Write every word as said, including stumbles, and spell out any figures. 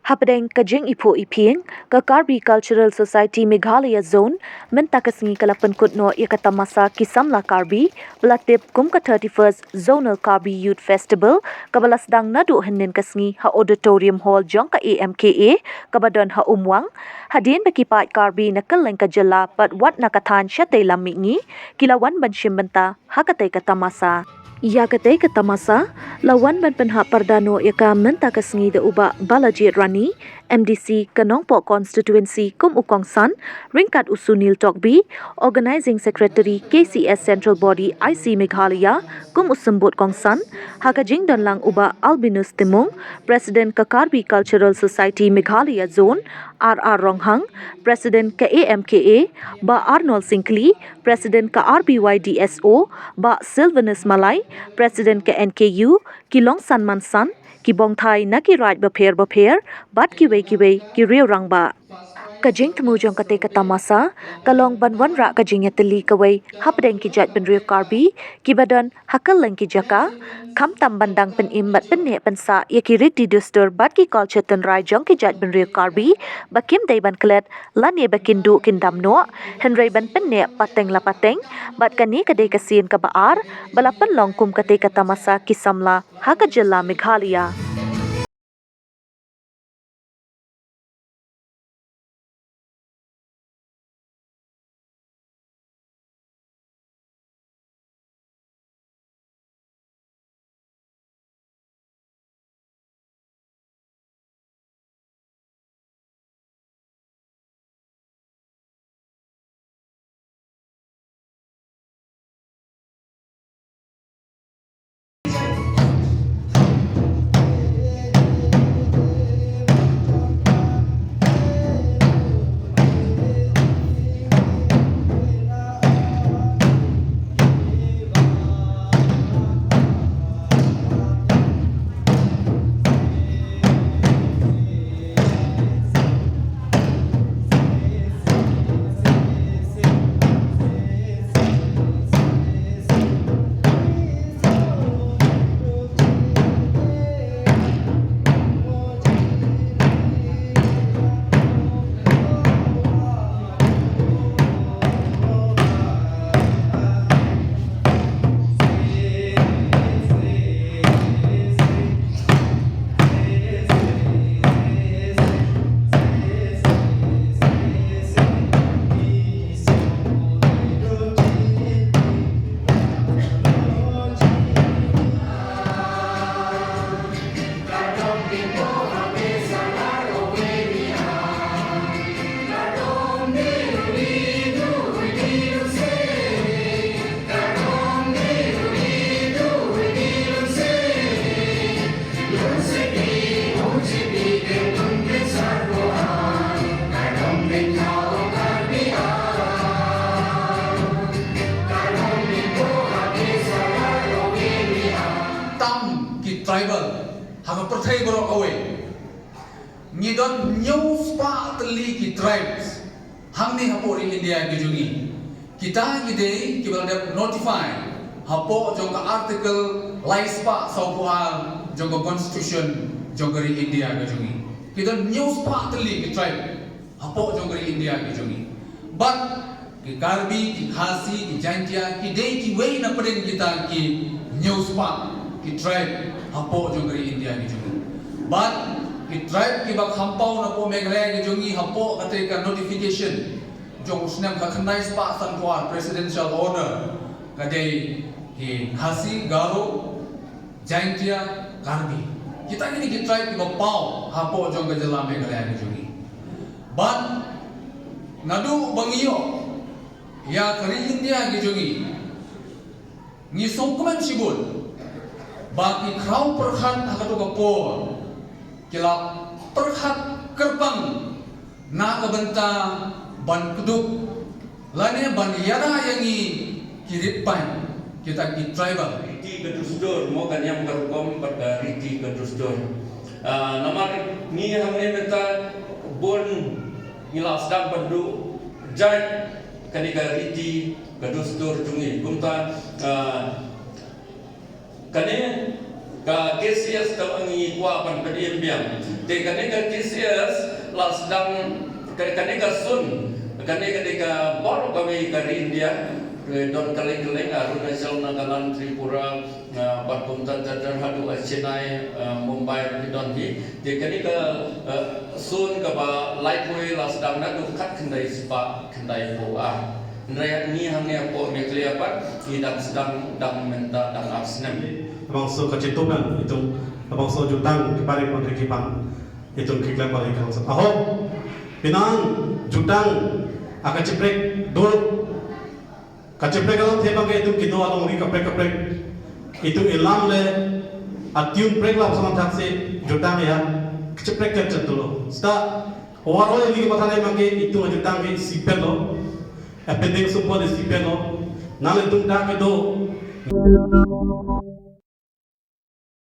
Hapdeng ka jingiphuh iphieng, ka Karbi Cultural Society Meghalaya Zone, mynta ka sngi ka la pynkut noh ïa ka tamasa ki samla Karbi, ba la tip kum ka thirty-first Zonal Karbi Youth Festival, kaba la sdang naduh hynnin ka sngi ha Auditorium Hall jong ka A M K A, kaba don ha Umwang, hadien ba ki paid Karbi na kylleng ka jylla bad wat na ka thaiñ shatei lam mihngi, ki la wan ban shim bynta ha katei ka tamasa. Ïa katei ka tamasa la wan ban pynhap pyrda noh ïa ka mynta ka sngi da u Bah Balajied Rani, M D C ka Nongpoh Constituency kum u kongsan, ryngkat u Sunil Tokbi, Organising Secretary K C S Central Body I C Meghalaya, kum u symbud kongsan, ha ka jingdon lang u Bah Albinus Timung, President ka Karbi Cultural Society Meghalaya Zone, R R Ronghang, President ka A M K A, Bah Arnold Syngkli, President ka R B Y D S O, Bah Sylvanus Malai, President ka N K U, ki longsan mansan, ki bongthai na ki raid bapher bapher, bad kiwei kiwei ki riew rangbah. Ka jingthmu jong katei ka tamasa ka long ban wanrah ka jingïatylli kawei hapdeng ki jaitbynriew Karbi kiba don ha kylleng ki jaka, khamtam ban dang pynim bad pynneh pynsah ïa ki riti dustur bad ki culture tynrai jong ki jaitbynriew Karbi ba kim dei ban klet lane ba kin duh kin dam noh, hynrei ban pynneh pateng la pateng, bad kane ka dei ka sien kaba ar ba la pynlong kum katei ka tamasa ki samla ha ka jylla Meghalaya. Tam ki tribal ha ka pyrthei baroh kawei. Ngi don hynñiew spah tylli ki tribes hangne hapoh ri India ka jong ngi. Kita ki dei kiba la dep notify hapoh jong ka article lai spah sawphew ar jong ka constitution jong ka ri India ka jong ngi. Ki don hynñiew spah tylli ki tribe hapoh jong ka ri India ka jong ngi. Bad ki Karbi, ki Khasi, ki Jaintia, ki dei kiwei na pdeng kita ki hynñiew spah ki tribe hapoh jong ka ri India ka jong ngi. Bad ki tribe kiba kham paw napoh Meghalaya ka jong ngi hapoh katei ka notification jong u snem khatkhyndai spah sanphew ar, presidential order, ka dei ki Khasi, Garo, Jaintia, Karbi. Kita kine ki tribe kiba paw hapoh jong ka jylla Meghalaya ka jong ngi. Bad naduh ba ngi ïoh ïa ka ri India ka jong ngi, ngi sngewkmen shibun ba ki khraw pyrkhat ha kato ka por ki la pyrkhat kyrpang na ka bynta ban kdup lane ban ïada ïa ngi ki rit paid, kita ki tribal. Riti ka dustur, mo, ka niam ka rukom bad ka riti ka dustur. Ah, namar ngi hangne mynta bun ngi la sdang ban duh jait kane ka riti ka dustur jong ngi. Kumta, ah, kane K C S ka ngi kwah ban pynïaid biang. Te kane ka K C S la sdang ka-, kane ka sun, kane ka dei ka bor kawei ka ri India, eh, don kylleng kylleng, Arunachal, Nagaland, Tripura, eh, bad kumta ter ter haduh, eh, Chennai, eh, Mumbai, ki don hi. Te kane ka, eh, sun kaba laiphew la sdang naduh khatkhyndai spah khyndaiphew ar. Hynrei ngi hangne hapoh Meghalaya pat ngi dang sdang dang mynta dang ar snem. Bangso ka chitokna itung, bangso jutang ki barit ban ri ki pan itung ki klem bari kang sa. Aho, pinang jutang aka chiprek dor, ka chiprek alam thema ke itung kido along ri kaprek kaprek. Itung ilam le atiun prek la pasaman thak se jutang ya, ka chiprek ka chatulo. Sta Owar oi ligi matha nai mangke itung ajutang ke sipet lo. Epending supo de sipet lo. Nale tung ta ke do.